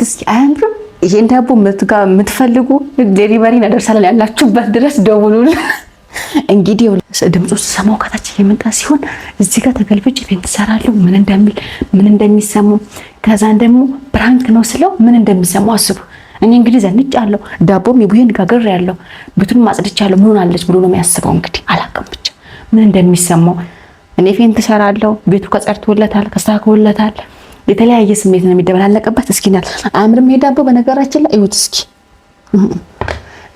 እስኪ አያምርም? ይሄን ዳቦ የምትፈልጉ delivery እናደርሳለን፣ ያላችሁበት ድረስ ደውሉልን። እንግዲህ ድምፁ ስሰማው ከታች እየመጣ ሲሆን እዚህ ጋር ተገልብጬ faint እሰራለሁ። ምን እንደሚል፣ ምን እንደሚሰሙ፣ ከዛን ደግሞ prank ነው ስለው ምን እንደሚሰሙ አስቡ። እኔ እንግዲህ ዘንጫለሁ፣ ዳቦም የቡሄን ጋግሬያለሁ፣ ቤቱን ማጽድቻለሁ። ምን ሆናለች ብሎ ነው የሚያስበው። እንግዲህ አላውቅም ብቻ ምን እንደሚሰማው። እኔ faint እሰራለሁ፣ ቤቱ ከጸድቶለታል፣ ከስተካክሎለታል። የተለያየ ስሜት ነው የሚደበላለቅበት። እስኪ አያምርም ይሄ ዳቦ? በነገራችን ላይ እዩት እስኪ።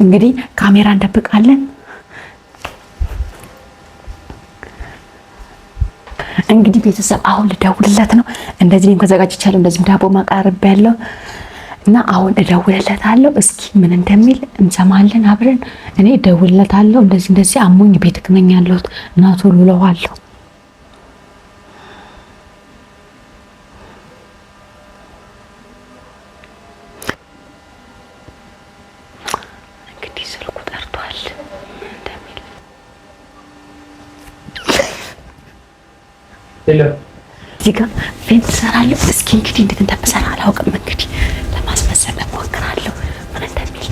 እንግዲህ ካሜራ እንደብቃለን። እንግዲህ ቤተሰብ አሁን ልደውልለት ነው። እንደዚህ እኔም ተዘጋጅቻለሁ። እንደዚህም ዳቦ ማቃረብ ያለው እና አሁን እደውልለታለሁ። እስኪ ምን እንደሚል እንሰማለን አብረን። እኔ እደውልለታለሁ። እንደዚህ እንደዚህ አሞኝ ቤት ነኝ ያለሁት እና ቶሎ እለዋለሁ። እንግዲህ ስልኩ ጠርቷል። ምን እንደሚል እዚህ ጋር faint እሰራለሁ። እስኪ እንግዲህ እንዴት እንደምሰራ አላውቅም። እንግዲህ ለማስመሰል እሞክራለሁ። ምን እንደሚል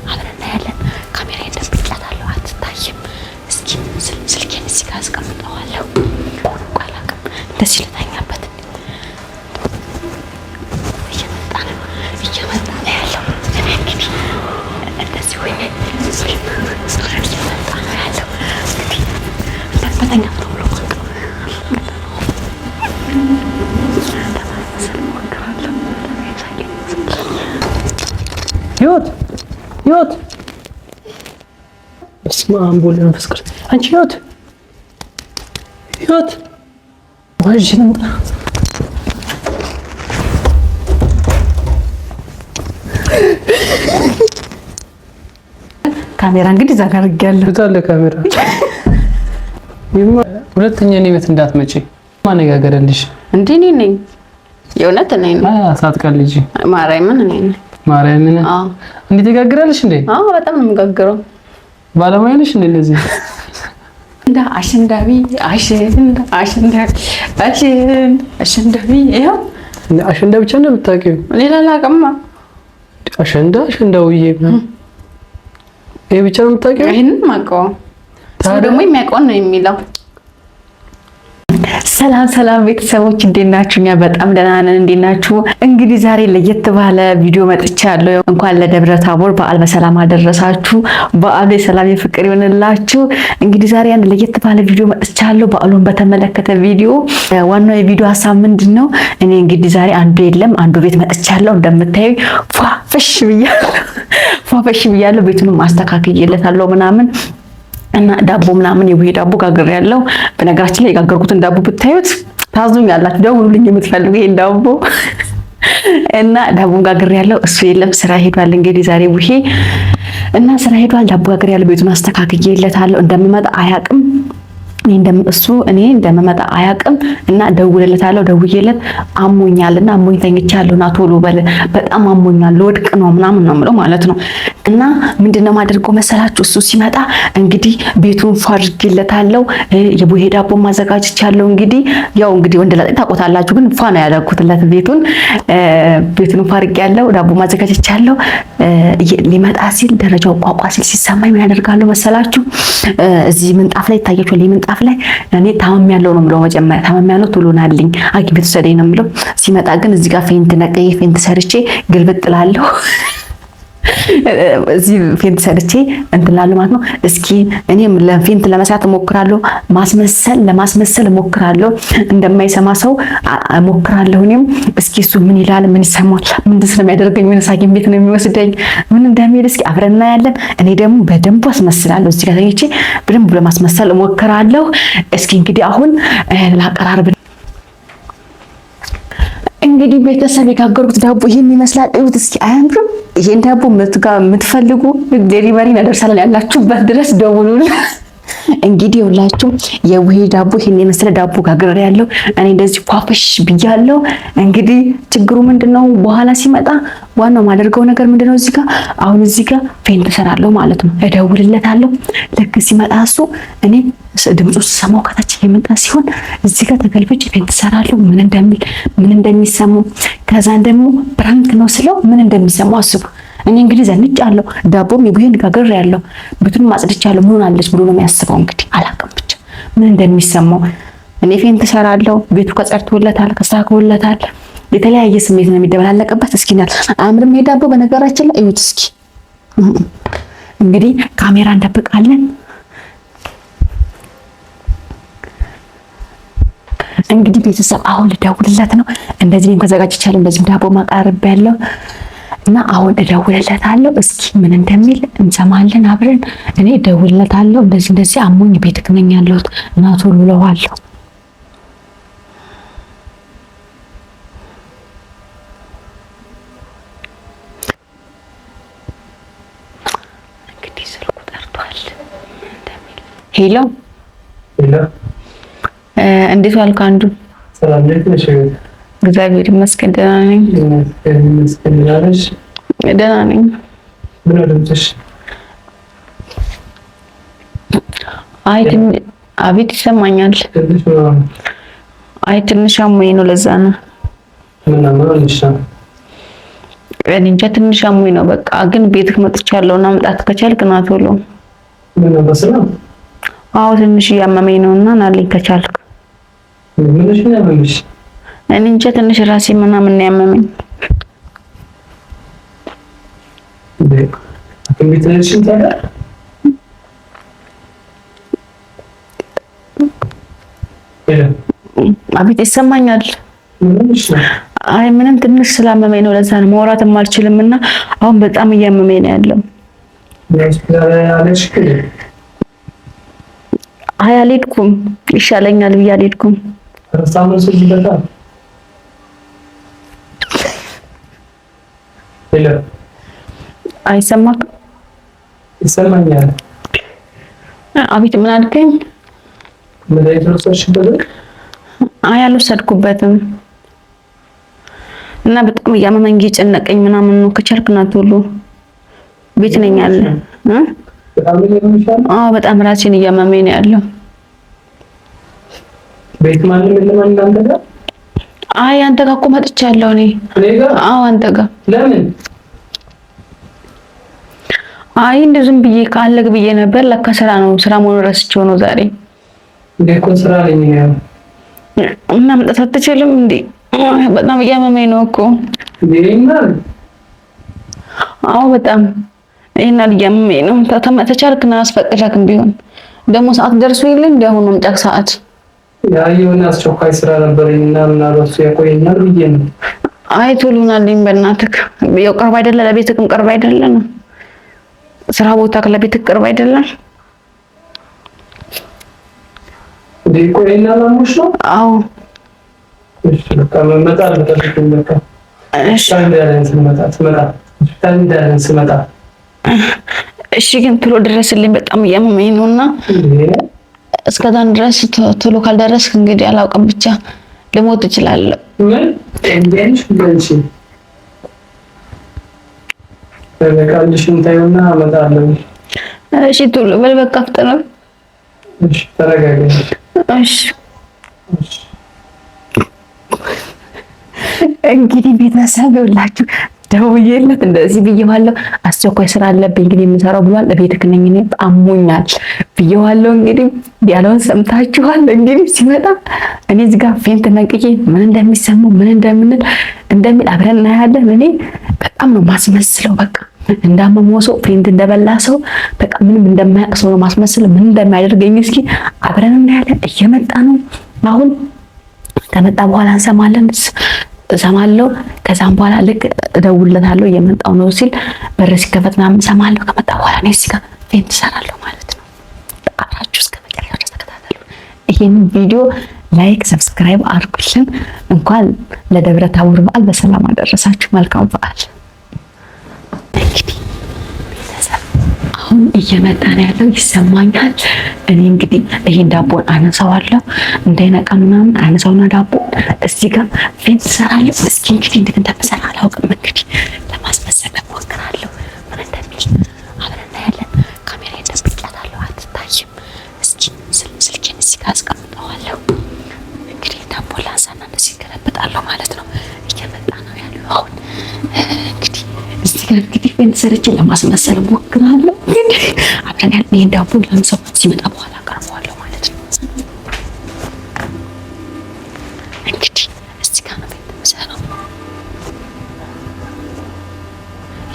አብረን እናያለን። ካሜራ ደብቄያታለሁ፣ አትታይም። እስኪ ስልኬን እዚህ ጋር አስቀምጠዋለሁ። አላውቅም፣ እንደዚህ ልተኛበት። እየመጣ ነው፣ እየመጣ ነው ያለው። እኔ እንግዲህ እንደዚህ ሆኜ እየመጣ ነው ያለው። እንግዲህ መተኛት ነው ብሎ ህይወት፣ ህይወት፣ በስመ አብ ወወልድ ወመንፈስ ቅዱስ። አንቺ ህይወት፣ ህይወት፣ ወይሽ ልምጣ። ካሜራ እንግዲህ እዛ ጋር አድርጌያለሁ። የት አለ ካሜራ? ሁለተኛ እኔ ቤት እንዳትመጪ ማነጋገርልሽ። እንዴ እኔ ነኝ፣ የእውነት እኔ ነኝ። ሳትቀልጂ። ማርያምን እኔ ነኝ። ማርያምን እንዴ ትጋግራለሽ እንዴ? አዎ በጣም ነው የምጋግረው። ባለሙያ ነሽ እንዴ? እንደዚህ እንዳ አሸንዳቢ አሸንዳ አሸንዳ አሸንዳ አሸንዳቢ ይኸው አሸንዳ ብቻ ነው የምታውቂው? ሌላ አላውቅማ። አሸንዳ አሸንዳውዬ ምናምን ይሄ ብቻ ነው የምታውቂው? ይሄንን የማውቀው ሰው ደግሞ የሚያውቀውን ነው የሚለው። ሰላም ሰላም ቤተሰቦች እንዴት ናችሁ? እኛ በጣም ደህና ነን። እንዴት ናችሁ? እንግዲህ ዛሬ ለየት ባለ ቪዲዮ መጥቻለሁ። እንኳን ለደብረ ታቦር በዓል በሰላም አደረሳችሁ። በዓሉ የሰላም የፍቅር ይሆንላችሁ። እንግዲህ ዛሬ አንድ ለየት ባለ ቪዲዮ መጥቻለሁ። በዓሉን በተመለከተ ቪዲዮ። ዋናው የቪዲዮ ሀሳብ ምንድን ነው? እኔ እንግዲህ ዛሬ አንዱ የለም አንዱ ቤት መጥቻለሁ። እንደምታዩ ፏፈሽ ብያለሁ፣ ፏፈሽ ብያለሁ። ቤቱንም አስተካክዬለታለሁ ምናምን እና ዳቦ ምናምን የቡሄ ዳቦ ጋግሬያለሁ። በነገራችን ላይ የጋገርኩትን ዳቦ ብታዩት ታዙኛላችሁ። ደውሉልኝ የምትፈልጉ ይሄን ዳቦ እና ዳቦም ጋግሬያለሁ። እሱ የለም ስራ ሄዷል። እንግዲህ ዛሬ ቡሄ እና ስራ ሄዷል። ዳቦ ጋግሬያለሁ። ቤቱን አስተካክዬለታለሁ። እንደምመጣ አያውቅም። እሱ እኔ እንደምመጣ አያውቅም እና ደውልለታለሁ። ደውዬለት አሞኛል እና አሞኝ ተኝቻለሁ እና ቶሎ በል በጣም አሞኛል ልወድቅ ነው ምናምን ነው የምለው ማለት ነው። እና ምንድነው ማደርገው መሰላችሁ? እሱ ሲመጣ እንግዲህ ቤቱን ፏ አድርጌለታለሁ። የቡሄ ዳቦ ማዘጋጅቻለሁ። እንግዲህ ያው እንግዲህ ወንድ ላጤ ታውቆታላችሁ፣ ግን ፏ ነው ያደረኩትለት ቤቱን። ቤቱን ፏ አድርጌያለሁ። ዳቦ ማዘጋጅቻለሁ። ሊመጣ ሲል ደረጃው ቋቋ ሲል ሲሰማኝ ምን ያደርጋለሁ መሰላችሁ? እዚህ ምንጣፍ ላይ ይታያችኋል። ይህ ምንጣፍ ላይ እኔ ታምሜያለሁ ነው የምለው። መጀመሪያ ታምሜያለሁ ቶሎ ናልኝ ሐኪም ቤት ውሰደኝ ነው የምለው። ሲመጣ ግን እዚህ ጋር faint ነቅዬ faint ሰርቼ ግልብጥ እላለሁ። እዚህ faint ሰርቼ እንትን እላለሁ ማለት ነው። እስኪ እኔም ለ faint ለመስራት እሞክራለሁ። ማስመሰል ለማስመሰል እሞክራለሁ። እንደማይሰማ ሰው እሞክራለሁ። እኔም እስኪ እሱ ምን ይላል፣ ምን ይሰማል፣ ምንድን ስለሚያደርገኝ፣ ምን ሐኪም ቤት ነው የሚወስደኝ፣ ምን እንደሚል እስኪ አብረን እናያለን። እኔ ደግሞ በደንቡ አስመስላለሁ። እዚህ ጋር ተኝቼ በደንቡ ለማስመሰል እሞክራለሁ። እስኪ እንግዲህ አሁን ላቀራርብ። እንግዲህ ቤተሰብ የጋገርኩት ዳቦ ይሄን ይመስላል። እዩት እስኪ አያምርም? ይሄን ዳቦ የምትፈልጉ delivery እናደርሳለን። ያላችሁበት ድረስ ደውሉልን። እንግዲህ ሁላችሁ የቡሄ ዳቦ ይሄን የመሰለ ዳቦ ጋግሬ ያለው እኔ እንደዚህ ፏፈሽ ብያለሁ። እንግዲህ ችግሩ ምንድነው? በኋላ ሲመጣ ዋናው ማደርገው ነገር ምንድነው? እዚህ ጋር አሁን እዚህ ጋር faint እሰራለሁ ማለት ነው። እደውልለታለሁ። ልክ ሲመጣ እሱ እኔ ድምፁ ስሰማው ከታች እየመጣ ሲሆን እዚህ ጋር ተገልብጬ faint እሰራለሁ። ምን እንደሚል ምን እንደሚሰማው፣ ከዛን ደግሞ prank ነው ስለው ምን እንደሚሰማው አስቡ። እኔ እንግዲህ ዘንጫለሁ፣ ዳቦም የቡሄን ጋግሬያለሁ፣ ቤቱን ማጽድቻለሁ። ምን ሆናለች ብሎ ነው የሚያስበው። እንግዲህ አላውቅም ብቻ ምን እንደሚሰማው። እኔ faint እሰራለሁ፣ ቤቱ ከጸድቶለታል፣ ከስተካክሎለታል። የተለያየ ስሜት ነው የሚደበላለቅበት። እስኪ አያምርም ይሄ ዳቦ? በነገራችን ላይ እዩት እስኪ። እንግዲህ ካሜራ እንደብቃለን። እንግዲህ ቤተሰብ አሁን ልደውልለት ነው። እንደዚህ እኔም ተዘጋጅቻለሁ። እንደዚህም ዳቦ ማቃረብ ያለው እና አሁን እደውልለታለሁ። እስኪ ምን እንደሚል እንሰማለን አብረን። እኔ እደውልለታለሁ። እንደዚህ እንደዚህ አሞኝ ቤት ነኝ ያለሁት እና ቶሎ እለዋለሁ። እንግዲህ ስልኩ ጠርቷል። ምን እንደሚል hello፣ hello፣ እንዴት ዋልክ አንዱ? ሰላም ነሽ? እግዚአብሔር ይመስገን ደህና ነኝ። ደህና ነኝ። ምን ድምፅሽ? አይ አቤት ይሰማኛል። አይ ትንሽ አሞኝ ነው፣ ለዛ ነው። እኔ እንጃ ትንሽ አሞኝ ነው። በቃ ግን ቤትህ መጥቻለሁ እና መምጣት ከቻልክ ና ቶሎ። አዎ ትንሽ እያመመኝ ነው እና ናልኝ ከቻልክ። እኔ እንጃ ትንሽ ራሴ ምናምን ነው ያመመኝ። አቤት ይሰማኛል። አይ ምንም ትንሽ ስላመመኝ ነው፣ ለዛ ነው ማውራትም አልችልም እና አሁን በጣም እያመመኝ ነው ያለው። አይ አልሄድኩም፣ ይሻለኛል ብዬ አልሄድኩም። አይሰማክም? ይሰማኛል። አቤት ምን አልከኝ? አይ አልወሰድኩበትም እና በጣም እያመመኝ እየጨነቀኝ ምናምን ነው። ከቻልክ ና ቶሎ፣ ቤት ነኝ ያለ። አዎ በጣም ራሴን እያመመኝ ነው ያለው። ቤት ማንም የለም አንተ ጋር? አይ አንተ ጋር እኮ መጥቻለሁ እኔ። አዎ አንተ ጋር። ለምን? አይ እንደው ዝም ብዬ ካለግ ብዬ ነበር። ለካ ስራ ነው፣ ስራ መሆኑን ረስቼው ነው ዛሬ። እንዴ እኮ ስራ ነኝ ያው። እና መምጣት አትችልም እንዴ? በጣም እያመመኝ ነው እኮ። አዎ በጣም ይሄን እያመመኝ ነው። ተቻልክ ና፣ አስፈቅደክም ቢሆን ደግሞ ሰዓት ደርሶ የለ እንዴ አሁን መምጫ ሰዓት። ያ የሆነ አስቸኳይ ስራ ነበረኝ እና ምናልባት እሱ ያቆየኛል ብዬ ነው። አይ ቶሎ ናልኝ በእናትህ። ያው ቅርብ አይደለ ለቤትክም ቅርብ አይደለ ነው ስራ ቦታ ለቤትህ ቅርብ አይደለም። እንዴ ቆይና ላሙሽ ነው። አዎ እሺ በቃ እመጣለሁ። ጠብቂኝ በቃ። እሺ ስመጣ። እሺ ግን ቶሎ ድረስልኝ፣ በጣም እያመመኝ ነውና እስከዛን ድረስ ቶሎ ካልደረስክ እንግዲህ አላውቅም፣ ብቻ ልሞት እችላለሁ። ምን እንዴ እመጣለሁ። እሺ ቶሎ በል በቃ ፍጠነው። እሺ ተረጋጊ። እሺ እንግዲህ ቤተሰብ ይኸውላችሁ ደውዬለት እንደዚህ ብዬዋለሁ። አስቸኳይ ስራ አለብኝ እንግዲህ የምሰራው ብሏል። እቤትህ ነኝ እኔ አሞኛል ብዬዋለሁ። እንግዲህ ያለውን ሰምታችኋል። እንግዲህ ሲመጣ እኔ እዚህ ጋር faint ነቅዬ ምን እንደሚሰማው ምን እንደምንል እንደሚል አብረን እናያለን። እኔ በጣም ነው ማስመስለው። በቃ እንዳመመው ሰው faint እንደበላ ሰው በቃ ምንም እንደማያውቅ ሰው ነው ማስመስለው። ምን እንደሚያደርገኝ እስኪ አብረን እናያለን። እየመጣ ነው አሁን። ከመጣ በኋላ እንሰማለን እሰማለሁ። ከዛም በኋላ ልክ እደውልለታለሁ እየመጣው ነው ሲል በር ሲከፈት ምናምን እሰማለሁ። ከመጣ በኋላ እኔ እዚህ ጋር faint እሰራለሁ ማለት ነው። አብራችሁ እስከ መጨረሻው ድረስ ተከታተሉ። ይሄንን ቪዲዮ like፣ subscribe አድርጉልን። እንኳን ለደብረ ታቦር በዓል በሰላም አደረሳችሁ። መልካም በዓል። እንግዲህ ቤተሰብ አሁን እየመጣ ነው ያለው ይሰማኛል። እኔ እንግዲህ ይሄን ዳቦን አነሳዋለሁ እንዳይነቃ ምናምን አነሳውና ዳቦ እዚህ ጋር faint እሰራለሁ። እስኪ እንግዲህ እንዴት እንደምሰራ አላውቅም። እንግዲህ ለማስመሰል እሞክራለሁ። ምን እንደሚል አብረን እናያለን። ካሜራ ደብቄያታለሁ፣ አትታይም። እስኪ ስልኬን እዚህ ጋር አስቀምጠዋለሁ። እንግዲህ ዳቦ ላንሳና እንደዚህ ገለብጣለሁ ማለት ነው። እየመጣ ነው ያለው አሁን እንግዲህ እዚህ ጋር እንግዲህ faint ሰርቼ ለማስመሰል እሞክራለሁ። እንግዲህ አብረን ያለ ይሄን ዳቦ ላንሳው፣ ሲመጣ በኋላ አቀርበዋለሁ ማለት ነው። እንግዲህ እዚህ ጋር ነው faint የምሰራው።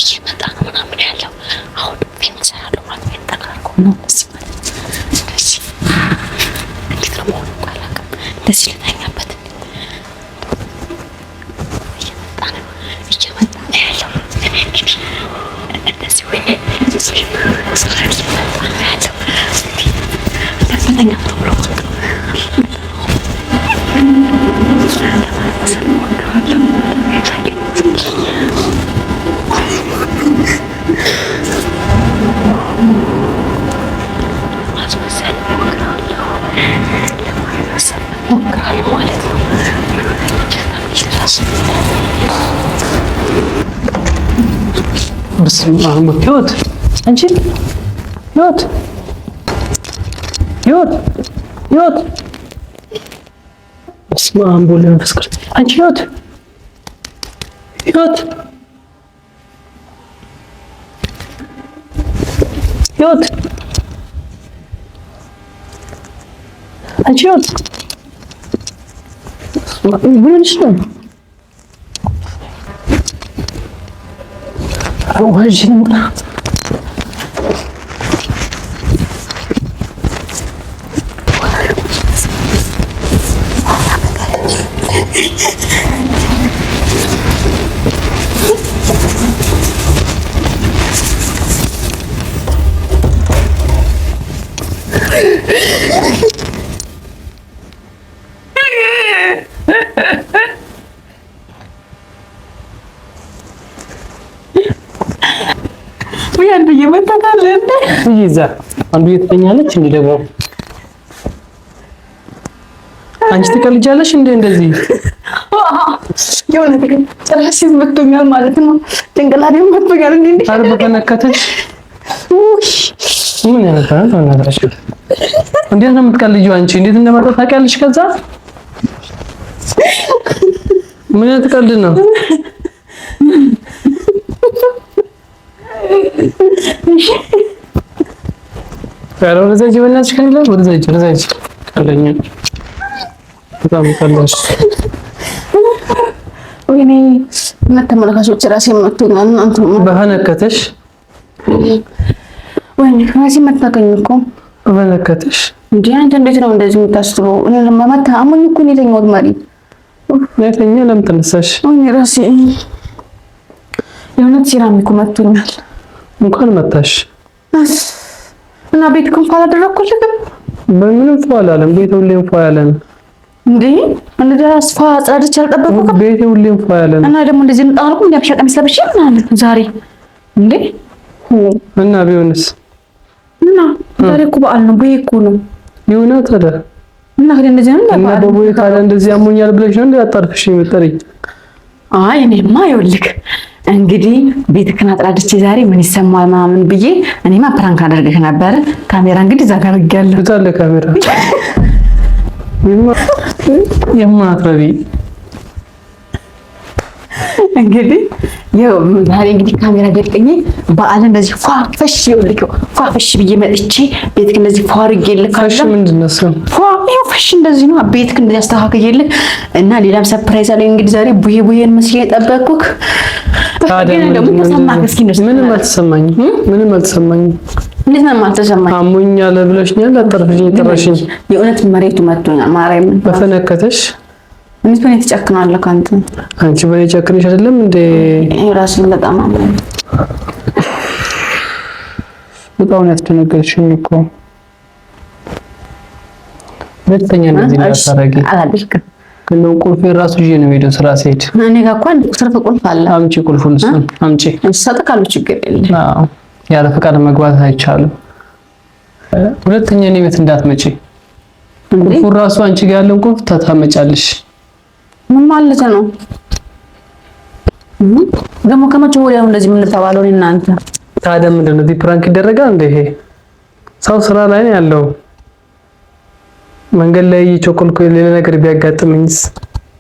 እየመጣ ነው ምናምን ያለው አሁን faint እሰራለሁ ማለት faint ጠቅላልኩ ነው እንደዚህ ማለት ነው። እንደዚህ እንዴት ነው መሆኑ እንኳን አላውቅም። እንደዚህ ልተኛበት እየመጣ ነው እየመጣ ነው ያለው። እኔ እንግዲህ እንደዚህ ሆኜ እየመጣ ነው ያለው። እንደመተኛት ነው ብሎ ለማስመሰል እሞክራለሁ። ለማስመሰል እሞክራለሁ ለማስመሰል እሞክራለሁ ማለት ነው። ምን ሆናለች? ራሱ በስመ አብ ህይወት፣ አንቺ ህይወት፣ ህይወት፣ ህይወት፣ በስመ አብ ወወልድ ወመንፈስ ቅዱስ። አንቺ ህይወት፣ ህይወት፣ ህይወት፣ አንቺ ህይወት፣ ምን ሆነሽ ነው? ውሃ ይዤ ልምጣ። ወይ አንዱ እየመጣታል እንዴ? እዛ አንዱ እየተኛለች እንዴ ደግሞ አንቺ ትቀልጃለሽ እንዴ እንደዚህ የሆነ ግን ጭራሽ መቶኛል ማለት ነው። ጭንቅላቴ መቶኛል እንዴ እንዴ! ኧረ በፈነከተሽ ውይ ምን ያነካል? በእናትሽ እንዴት ነው የምትቀልጂው አንቺ? እንዴት እንደመጣ ታውቂያለሽ? ከዛ ምን አይነት ቀልድ ነው? ኧረ ወደዛ ሂጂ በእናትሽ፣ ከሌለ ወደዛ ሂጂ፣ ወደዛ ሂጂ። ቀልደኛ በጣም ቀለሽ። ወይኔ እና ተመልካቾች ራሴ መቶኛል። እናንተ በፈነከተሽ ወይኔ ራሴ መታከኝ እኮ በፈነከተሽ እንዴ! አንተ እንዴት ነው እንደዚህ የምታስበው? እኔ ለማመታ አሞኝ እኮ ነው የተኛሁት። ማሪ የተኛ ለምን ተነሳሽ? ወይኔ ራሴ የእውነት ሴራሚኩ መቶኛል። እንኳን መታሽ እና ቤት እንኳን አላደረኩልህም። በምንም ፏ አላለም። ቤት ሁሌም ፏ ያለ ነው እንዴ። እንደዚህ አስፋ አጽዳድቼ አልጠበቅኩም። ቤቴ ሁሌም ፏ ያለ ነው። እና ደግሞ እንደዚህ እንጣልኩ እንደ አበሻ ቀሚስ ለብሼ ምናምን ዛሬ እንዴ እና ቢሆንስ እና ዛሬ እኮ በዓል ነው። ቡሄ እኮ ነው። ይሁና ታዲያ እና ከዚህ እንደዚህ ነው እና በቡሄ ታዲያ እንደዚህ ያሞኛል ብለሽ ነው እንዴ አጣርፍሽ የምጠሪኝ? አይ እኔማ ይኸውልህ እንግዲህ ቤትህን አጥራድቼ ዛሬ ምን ይሰማል ምናምን ብዬ እኔማ prank አደርግህ ነበረ። ካሜራ እንግዲህ እዛ ጋር አድርጌያለሁ። የት አለ ካሜራ? የማትረቢ እንግዲህ ይኸው ዛሬ እንግዲህ ካሜራ ደቅኜ በዓል እንደዚህ ፏ ፈሽ ይኸውልህ ፏ ፈሽ ብዬ መጥቼ ቤትህ እንደዚህ ፏ አድርጌልህ ፈሽ ምንድን ነው እሱ? ፏ ይኸው ፈሽ እንደዚህ ነው። ቤትህ እንደዚህ አስተካክዬልህ እና ሌላም surprise አለኝ። እንግዲህ ዛሬ ቡሄ ቡሄን መስዬ የጠበቅኩህ ታዲያ ግን ደግሞ ተሰማህ? እስኪ እንደው ምንም አልተሰማኝም። ምንም አልተሰማኝም። እንዴት ነው የማልተሰማኝ? አሞኛል ብለሽኛል። አጣርፍሽኝ የጠራሽኝ የእውነት መሬቱ መጥቶኛል። ማርያምን በፈነከተሽ እንዴት በእኔ ትጨክናለህ? ከአንተ አንቺ በእኔ ጨክነሽ አይደለም እንዴ? ራስን በጣም አሞኝ በጣም ነው ያስደነገጥሽኝ እኮ። ሁለተኛ እንደዚህ እንዳታረጊ። አላደርግም። እንደው ቁልፌን ራሱ ይዤ ነው የምሄደው ስራ ስሄድ። እኔ ጋር እኮ አንድ ትርፍ ቁልፍ አለ። አምጪ ቁልፉን፣ እሱን አምጪ። እሰጥካለሁ፣ ችግር የለም። አዎ ያለ ፈቃድ መግባት አይቻልም። ሁለተኛ እኔ ቤት እንዳትመጪ። ቁልፉ ራሱ አንቺ ጋር ያለውን ቁልፍ ታመጫለሽ። ምን ማለት ነው ደግሞ? ከመቼ ወዲያ ነው እንደዚህ የምንተባለው እናንተ? ታዲያ ምንድን ነው prank ይደረጋል እንደ? ይሄ ሰው ስራ ላይ ነው ያለው። መንገድ ላይ እየቸኮልኩ ሌላ ነገር ቢያጋጥመኝስ?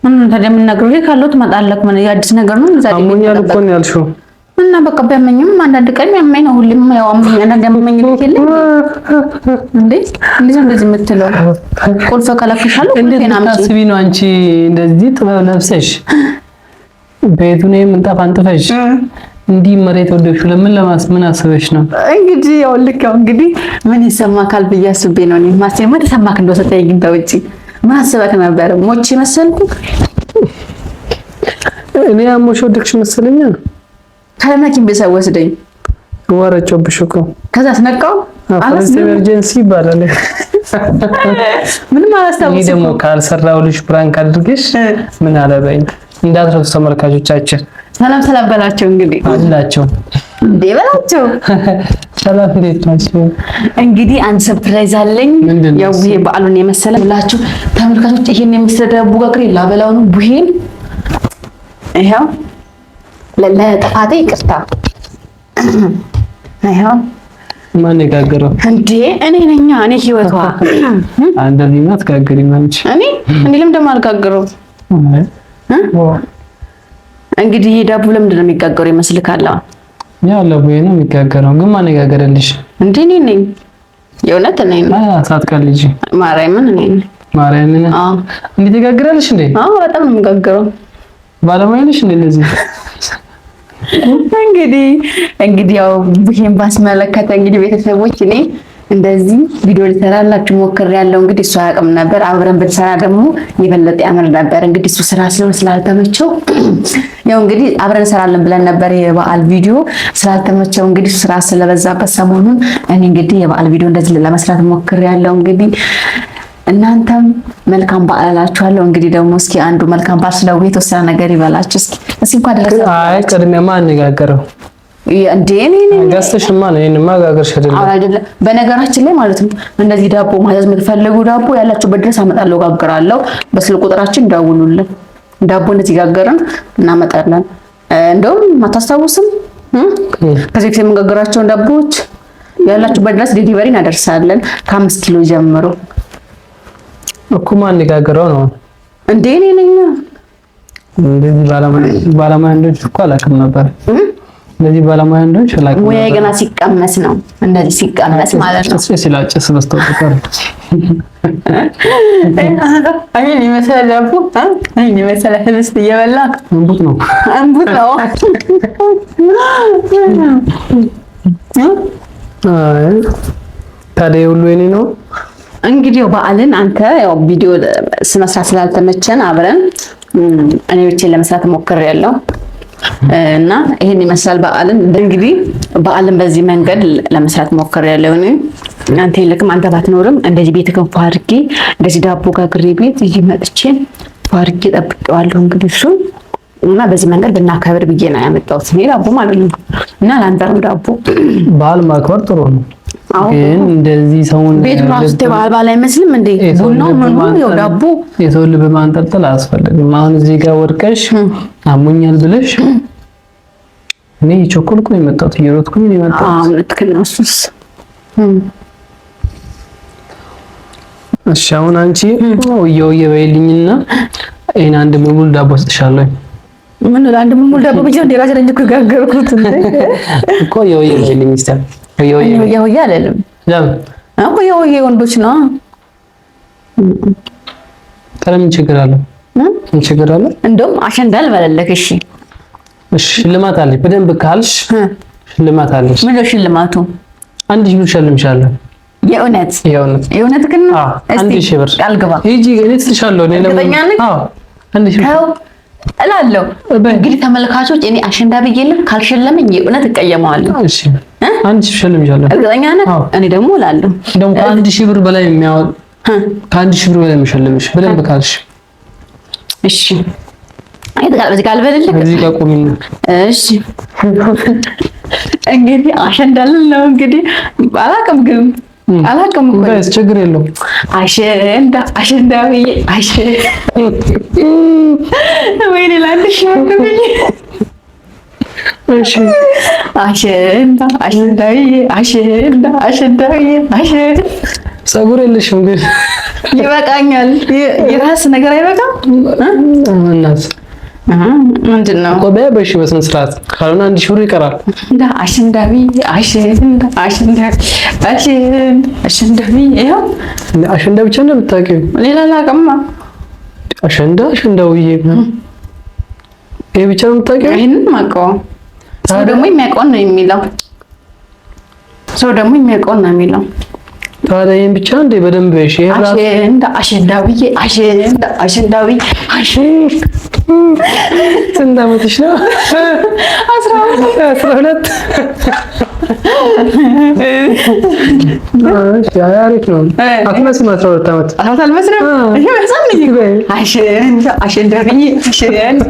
ምን ታዲያ የምንነግረው ካለው ትመጣለህ። ምን የአዲስ ነገር ነው? አሞኛል እኮ ነው ያልሽው። እና በቃ ቢያመኝም አንዳንድ ቀን ያመኝ ነው። ሁሌም ያው አሞኝ አንዳንድ ያመኝ የለም እንዴ? እንዴት ነው እንደዚህ የምትለው? ቁልፍ ከለክሻለሁ። እንዴት ታስቢ ነው አንቺ እንደዚህ ጥበብ ለብሰሽ ቤቱን ምንጣፍ አንጥፈሽ እንዲህ መሬት ወደቅሽው ለምን ምን አስበሽ ነው? እንግዲህ ያው ልክ ያው እንግዲህ ምን ይሰማካል ብዬ አስቤ ነው። እኔ ማስቴማ ተሰማክ እንደው ሰጠኝ በውጪ ምን አስበክ ነበር? ሞቼ መሰልኩ። እኔ አሞሽ ወደቅሽ መሰለኛ። ከለማኪን ቤት ወስደኝ ወረጨብሽ እኮ ከዛ አስነቃው። first emergency ይባላል። ምንም አላስታውስም። ይሄ ደግሞ ካልሰራሁልሽ prank አድርገሽ ምን አለበኝ እንዳትረሱ ተመልካቾቻችን። ሰላም ሰላም በላቸው እንግዲህ አላቸው እንዴ በላቸው። ሰላም እንዴት ናቸው? እንግዲህ አንድ surprise አለኝ። ያው ይሄ በዓሉን የመሰለ ብላችሁ ተመልካቾች፣ ይሄን የመሰለ ዳቦ ጋግሬ ላበላው ነው ቡሄን። ይሄው ለጥፋቴ ይቅርታ። ይሄው ማን የጋገረው እንዴ? እኔ ነኛ። እኔ ህይወቷ እንደዚህማ አትጋግሪም አንቺ። እኔ እንዴ ለምን ደግሞ አልጋግረው? እንግዲህ ይሄ ዳቦ ለምንድን ነው የሚጋገረው ይመስልካል? ያው ለቡሄ ነው የሚጋገረው። ግን ማን የጋገረልሽ? እንዴ እኔ ነኝ። የእውነት እኔ ነኝ። ሳትቀልጂ ማርያምን እኔ ነኝ። ማርያምን? አዎ። እንዴት ይጋግራልሽ እንዴ? አዎ በጣም ነው የሚጋገረው። ባለሙያ ነሽ እንዴ ለዚህ? እንግዲህ ያው ቡሄን ባስመለከተ እንግዲህ ቤተሰቦች እኔ እንደዚህ ቪዲዮ ልሰራላችሁ ሞክሬያለሁ። እንግዲህ እሱ አያውቅም ነበር። አብረን ብንሰራ ደግሞ የበለጠ ያምር ነበር። እንግዲህ እሱ ስራ ስለሆነ ስላልተመቸው ያው እንግዲህ አብረን እንሰራለን ብለን ነበር የበዓል ቪዲዮ ስላልተመቸው እንግዲህ ስራ ስለበዛበት ሰሞኑን እኔ እንግዲህ የበዓል ቪዲዮ እንደዚህ ለመስራት ሞክሬያለሁ። እንግዲህ እናንተም መልካም በዓል እላችኋለሁ። እንግዲህ ደግሞ እስኪ አንዱ መልካም በዓል ስለው የተወሰነ ነገር ይበላችሁ እስኪ እስኪ እንኳን ደረሰ። አይ ቅድሚያማ አነጋገረው እንዴ እኔ ገዝተሽማ ነው ይሄንማ ጋገርሽ አይደለም አይደለም። በነገራችን ላይ ማለት ነው እንደዚህ ዳቦ ማዘዝ የምትፈልጉ ዳቦ ያላችሁበት ድረስ አመጣለሁ፣ ጋግራለሁ። በስልክ ቁጥራችን ደውሉልን። ዳቦ እንደዚህ ጋገርን እናመጣለን። እንደውም አታስታውስም? ከዚህ በፊት የምንጋግራቸውን ዳቦዎች ያላችሁበት ድረስ delivery እናደርሳለን ከ5 ኪሎ ጀምሮ። እኮ ማን የጋገረው ነው እንዴ? እኔ ነኝ። እንደዚህ ባለሙያ እንደሆንሽ እኮ አላውቅም ነበር። እንደዚህ ባለሙያ እንደሆንሽ አላውቅም ሙያ ገና ሲቀመስ ነው፣ እንደዚህ ሲቀመስ ማለት ነው። ጭስ ይላል፣ ጭስ በስተቀር አይን የመሰለ ዳቦ አይን የመሰለ ህብስት እየበላ እንቡጥ ነው እንቡጥ ነው። አይ ታዲያ ሁሉ የኔ ነው። እንግዲህ በዓልን አንተ ያው ቪዲዮ ስመስራት ስላልተመቸን አብረን እኔ ብቻዬን ለመስራት ሞክሬያለሁ እና ይሄን ይመስላል በዓልን። እንግዲህ በዓልን በዚህ መንገድ ለመስራት ሞክሬያለሁ እኔ። አንተ የለክም፣ አንተ ባትኖርም እንደዚህ ቤት ፏ አድርጌ እንደዚህ ዳቦ ጋግሬ ቤት ይዤ መጥቼ ፏ አድርጌ ጠብቄዋለሁ። እንግዲህ እሱን እና በዚህ መንገድ ብናከብር ብዬ ነው ያመጣሁት እኔ ዳቦ ማለት ነው። እና ለአንተ ነው ዳቦ። በዓል ማክበር ጥሩ ነው፣ ግን እንደዚህ ሰውን ቤቱ ራሱ በዓል በዓል አይመስልም እንዴ? ቡናው ምኑ ያው ዳቦ የሰውን ልብ ማንጠልጠል አያስፈልግም። አሁን እዚህ ጋር ወድቀሽ አሞኛል ብለሽ እኔ እየቸኮልኩ ነው የመጣሁት፣ እየሮጥኩኝ ነው የመጣሁት። አዎ ልክ ነው እሱስ። እሺ አሁን አንቺ ወየ ወየ በይልኝና ይሄን አንድ ሙሉ ዳቦ ሰጥሻለሁ። ምን ለአንድ ሙሉ ዳቦ ብቻ እንደ ራሴ ነኝ እኮ የጋገርኩት እንዴ እኮ ወየ ወየ በይልኝ እስኪ። ወየ ወየ ወየ ወየ አልልም። ለምን እኮ የወየ ወንዶች ነው። ታዲያ ምን ችግር አለው? ምን ችግር አለው? እንደውም አሸንዳ ልበላለክ። እሺ እሺ፣ ሽልማት አለኝ። በደንብ ካልሽ ሽልማት አለሽ። ምን ነው ሽልማቱ? 1000 ብር እሸልምሻለሁ። የእውነት የእውነት የእውነት ግን ነው። 1000 ብር ቃል ግባ። ሂጂ፣ እኔ እሰጥሻለሁ። እኔ ለምን አዎ፣ 1000 ብር እላለሁ። እንግዲህ ተመልካቾች እኔ አሸንዳ ብዬልህ ካልሸለመኝ የእውነት እቀየመዋለሁ። እሺ፣ 1000 እሸልምሻለሁ። እርግጠኛ ነህ? እኔ ደግሞ እላለሁ። ደግሞ ከ1000 ብር በላይ የሚያወጥ ከ1000 ብር በላይ የሚሸልምሽ በደንብ ካልሽ። እሺ አይ በዚህ ጋር አልበልልህ። እዚህ ጋር ቆሚና። እሺ እንግዲህ አሸንዳልን ነው እንግዲህ አላውቅም፣ ግን አላውቅም እኮ ችግር የለውም። አሸንዳ አሸንዳ ብዬ ወይኔ ላንድ ሺህ ብዬ አሸንዳ አሸንዳ ብዬ አሸንዳ አሸንዳ ብዬ አሸንዳ። ፀጉር የለሽም ግን ይበቃኛል። የራስ ነገር አይበቃም። እናት ምንድን ነው እኮ በይ በሺ በስነ ስርዓት ካልሆነ 1,000 ብር ይቀራል። አሸንዳ ብዬ አሸንዳ አሸንዳ አሸንዳ አሸንዳ ብዬ ይኸው አሸንዳ ብቻ ነው የምታውቂው? ሌላ አላውቅማ። አሸንዳ አሸንዳ ብዬ ይሄ ብቻ ነው የምታውቂው? ይሄንን የማውቀው ሰው ደግሞ የሚያውቀውን ነው የሚለው። ሰው ደግሞ የሚያውቀውን ነው የሚለው። ታዲያ ይሄን ብቻ እንዴ? በደንብ እሺ። አሸንዳ አሸንዳ ብዬ አሸንዳ አሸንዳ ብዬ አሸንዳ። ስንት ዓመትሽ ነው? 12። እሺ አሪፍ ነው። አትመስልም። 12 ዓመት አልመስልም። አሸንዳ አሸንዳ ብዬ አሸንዳ።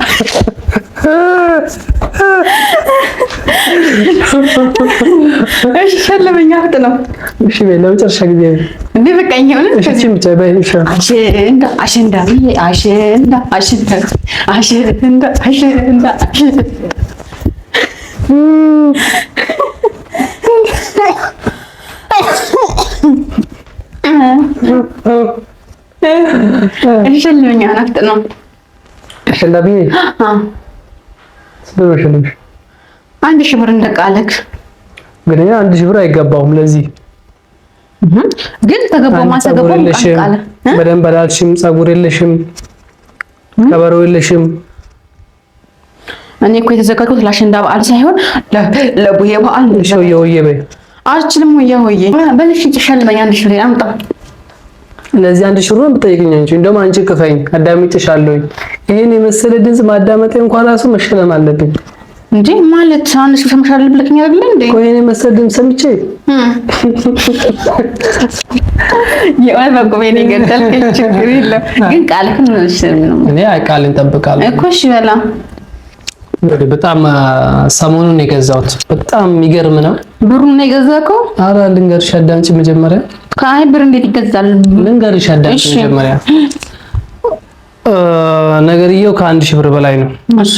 እሺ ሸለመኝ። አፍጥ ነው። እሺ በይ ለመጨረሻ ጊዜ እንዴ በቃኝ። እሺ ብቻ በይ። እሺ አሸንዳ አሸንዳ ብዬ አሸንዳ አሸንዳ አሸንዳ አሸንዳ አሸንዳ። እሺ ሸልመኝ። አፍጥ ነው። አሸንዳ ብዬ ስንት ብር ሸልምሽ? 1,000 ብር እንደቃለክ ግን 1,000 ብር አይገባውም። ለዚህ ግን ተገባው ማሰገባው ቃለ በደንብ አላልሽም። ፀጉር የለሽም፣ ከበሮ የለሽም። እኔ እኮ የተዘጋጀሁት ለአሸንዳ በዓል ሳይሆን ለቡሄ በዓል። እሺ ወየ ወየ በይ። አልችልም። ወየ ወየ በልሽ። ሸልመኝ። 1,000 ብር አምጣ። ለዚህ 1,000 ብር ነው የምትጠይቂኝ አንቺ። እንደውም አንቺ ክፈኝ፣ አዳምጬሻለሁኝ። ይሄን የመሰለ ድምፅ ማዳመጤ እንኳን ራሱ መሸለም አለብኝ እንዴ ማለት 1,000 ብር መሻል ብለኸኝ አይደል እንዴ? ቆይ ይሄን የመሰለ ድምፅ ሰምቼ የእውነት በቁሜ ነው የገደልከኝ። ችግር የለም ግን ቃልህን እኔ ቃልን እጠብቃለሁ እኮ። እሺ በላ። በጣም ሰሞኑን የገዛሁት በጣም የሚገርም ነው። ብሩን ነው የገዛከው? ኧረ ልንገርሽ አዳምጪ መጀመሪያ። ከአይ ብር እንዴት ይገዛል? ልንገርሽ አዳምጪ መጀመሪያ። ነገርየው ከ1,000 ብር በላይ ነው። እሺ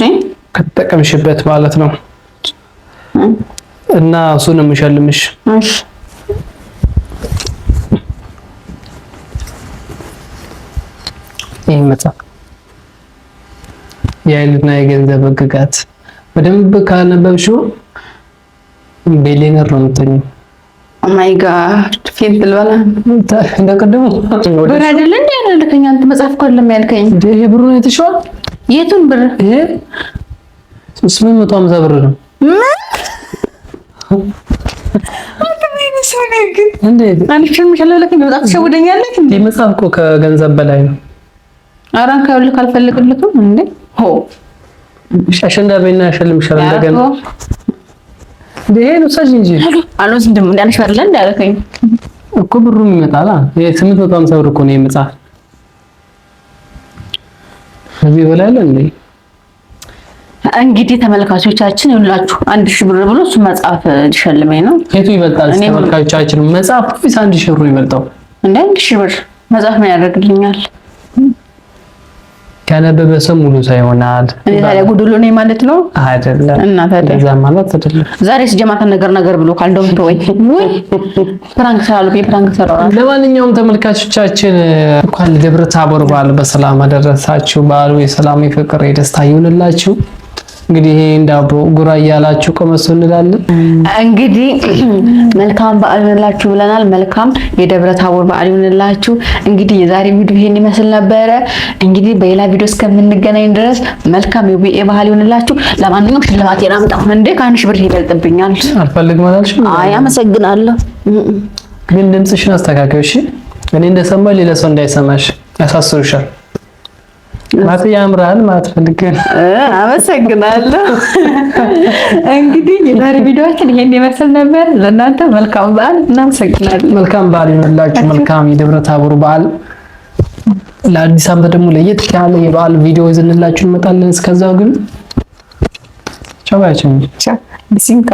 ከተጠቀምሽበት ማለት ነው። እና እሱን ነው የምሸልምሽ። እሺ ይህ መጽሐፍ የኃይልና የገንዘብ ሕግጋት በደንብ ካነበብሽው ቢሊየነር ነው የምትሆኚው። Oh my God faint ልበላ እንደ ቅድሙ ብር አይደለ እንዴ ያልከኝ አንተ? መጽሐፍ እኮ አይደለም ያልከኝ። ይሄ ብሩን አይተሽዋል? የቱን ብር? ይሄ 850 ብር ነው። ምን እንዴት ትሸውደኛለህ እንዴ? መጽሐፍ እኮ ከገንዘብ በላይ ነው። ኧረ ከልክ አልፈልግልክም እንዴ ሆ አሸንዳ በይና እሸልምሻለሁ እንደገና። ይሄን ውሰጂ እንጂ አልወስድም። እንዳልሽ አይደለ እንደ አልከኝ እኮ ብሩም ይመጣል። ይሄ 850 ብር እኮ ነው የመጽሐፍ። ከዚህ በላይ አለ እንዴ? እንግዲህ ተመልካቾቻችን ይኸውላችሁ 1,000 ብር ብሎ እሱ መጽሐፍ ሊሸልመኝ ነው። የቱ ይበልጣል? ተመልካቾቻችን መጽሐፍ ወይስ 1,000 ብር ይበልጣው? እንደ 1,000 ብር መጽሐፍ ምን ያደርግልኛል? ያነበበ ሰው ሙሉ ሰው ይሆናል። እኔ ታዲያ ጉድሎ ነኝ ማለት ነው አይደለም? እና ታዲያ እንደዛ ማለት አይደለም። ዛሬ ስጀማታ ነገር ነገር ብሎ ካልደውም ተወኝ። ወይ prank ስላሉ prank ሰራው። ለማንኛውም ተመልካቾቻችን እንኳን ለደብረ ታቦር በዓል በሰላም አደረሳችሁ። በዓሉ የሰላም የፍቅር፣ የደስታ ይሁንላችሁ። እንግዲህ ይሄ ዳቦ ጉራ እያላችሁ ቆመሱ እንላለን። እንግዲህ መልካም በዓል ይሁንላችሁ ብለናል። መልካም የደብረ ታቦር በዓል ይሁንላችሁ። እንግዲህ የዛሬ ቪዲዮ ይሄን ይመስል ነበረ። እንግዲህ በሌላ ቪዲዮ እስከምንገናኝ ድረስ መልካም የቡኤ በዓል ይሁንላችሁ። ለማንኛውም ሽልማቴን አምጣ እንዴ፣ ከ1,000 ብር ይበልጥብኛል። አልፈልግም አላልሽም? አይ አመሰግናለሁ። ግን ድምፅሽን አስተካክዪው እሺ። እኔ እንደሰማሁ ሌላ ሰው እንዳይሰማሽ ያሳስሩሻል። ማለት ያምራል ማለት ፈልጌ ነው። አመሰግናለሁ። እንግዲህ የዛሬ ቪዲዮአችን ይሄን ይመስል ነበር። ለእናንተ መልካም በዓል፣ እናመሰግናለን። መልካም በዓል ይሁንላችሁ። መልካም የደብረ ታቦር በዓል። ለአዲስ ዓመት ደግሞ ለየት ያለ የበዓል ቪዲዮ ይዘንላችሁ እንመጣለን። እስከዛው ግን ቻው ባያችሁ። ቻው ቢሲንካ።